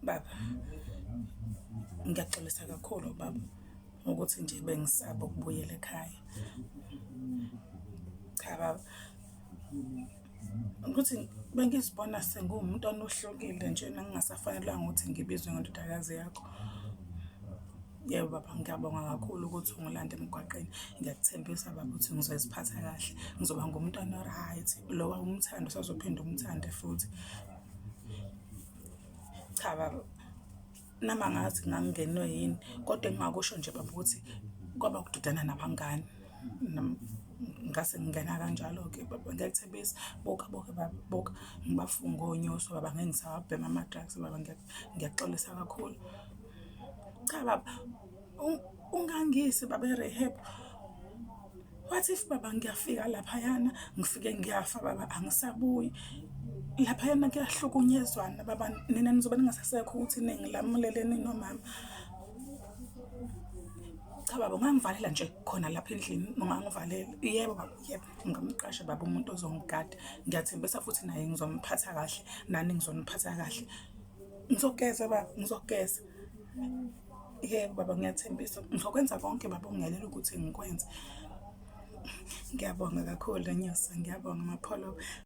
Baba, ngiyaxolisa kakhulu baba ukuthi nje bengisaba ukubuyela ekhaya. Cha baba, ukuthi bengizibona sengiwumntwana ohlukile njena ngingasafanelanga ukuthi ngibizwe ngendodakazi yakho. Yebo, baba, ngiyabonga kakhulu ukuthi ungilande emgwaqeni. Ngiyakuthembisa baba ukuthi ngizoziphatha kahle, ngizoba ngumntwana o-right, lo owawumthanda usazophinde umthande futhi. Cha baba, nami angazi ngangingenwe yini, kodwa engingakusho nje baba ukuthi kwaba ukududana nabangani. Ngase ngingena kanjalo-ke baba, ngiyakuthembisa. Buka buka baba, buka, ngibafunga onyosi baba angeke ngisawabhema ama-drugs baba, ngiyaxolisa kakhulu. Cha baba, ungangiyisi baba e-rehab. What if baba ngiyafika laphayana, ngifike ngiyafa baba, angisabuyi. Laphayana kuyahlukunyezwana baba, nina nizobe ningasasekho ukuthi ningilamulele ninomama. Cha baba, ungangivalela nje khona lapha endlini, ungangivalela. Yebo baba, yebo, ngingamqasha baba umuntu ozongigada. Ngiyathembisa futhi naye ngizomphatha kahle, nani ngizoniphatha kahle. Ngizogeza baba, ngizogeza. Yebo baba, ngiyathembisa. Ngizokwenza konke baba okungiyalela ukuthi ngikwenze. Ngiyabonga kakhulu Nyosi, ngiyabonga Mapholoba.